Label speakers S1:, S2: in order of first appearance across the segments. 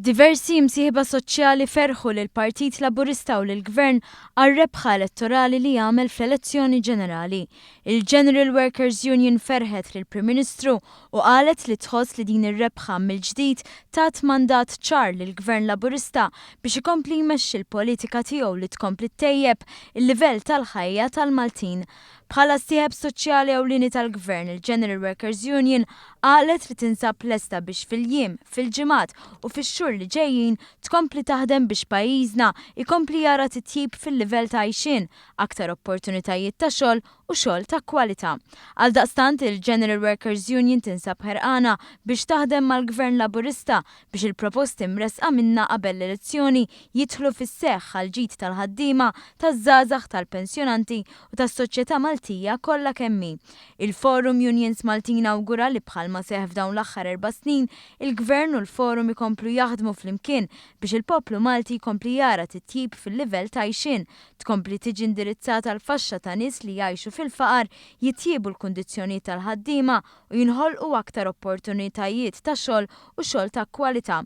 S1: Diversi imsieħba soċjali ferħu lill-Partit Laburista u lill-Gvern għar-rebħa elettorali li għamel fl-elezzjoni ġenerali. Il-General Workers Union ferħet lill-Prim Ministru u qalet li tħoss li din ir-rebħa mill-ġdid tat mandat ċar lill-Gvern Laburista biex ikompli jmexxi l-politika tiegħu li tkompli ttejjeb il-livell tal-ħajja tal-Maltin. Bħala sieħeb soċjali ewlieni tal-Gvern, il-General Workers Union qalet li tinsab lesta biex fil-jiem, fil-ġimgħat u fix-xhur li ġejjin tkompli taħdem biex pajjiżna jkompli jara titjib fil-livell ta' għajxien, aktar opportunitajiet ta' xogħol u xogħol ta' kwalità. Għaldaqstant, il-General Workers Union tinsab ħerqana biex taħdem mal-Gvern Laburista biex il-proposti mressqa minnha qabel l-elezzjoni jidħlu fis-seħħ għall-ġid tal-ħaddiema, taż-żgħażagħ, tal-pensjonanti u tas-soċjetà Maltija kollha kemm hi. Il-Forum Unions Maltin awgura li bħalma seħħ f'dawn l-aħħar erba' snin, il-Gvern u l-Forum ikomplu jaħdmu flimkien biex il-poplu Malti jkompli jara titjib fil-livell ta' għajxien, tkompli tiġi indirizzata l-faxxa ta' nies li jgħixu fil-faqar, jitjiebu l-kundizzjonijiet tal-ħaddiema u jinħolqu aktar opportunitajiet ta' xogħol u xogħol ta' kwalità.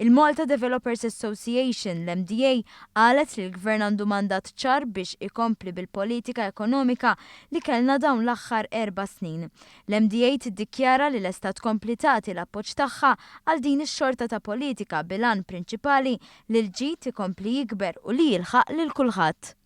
S1: Il-Malta Developers Association, l-MDA, qalet li l-Gvern għandu mandat ċar biex ikompli bil-politika ekonomika li kellna dawn l-aħħar 4 snin. L-MDA tiddikjara li lesta tkompli tagħti l-appoġġ tagħha għal din ix-xorta ta' politika bil-għan prinċipali li l-ġid ikompli jikber u li jilħaq lil kulħadd.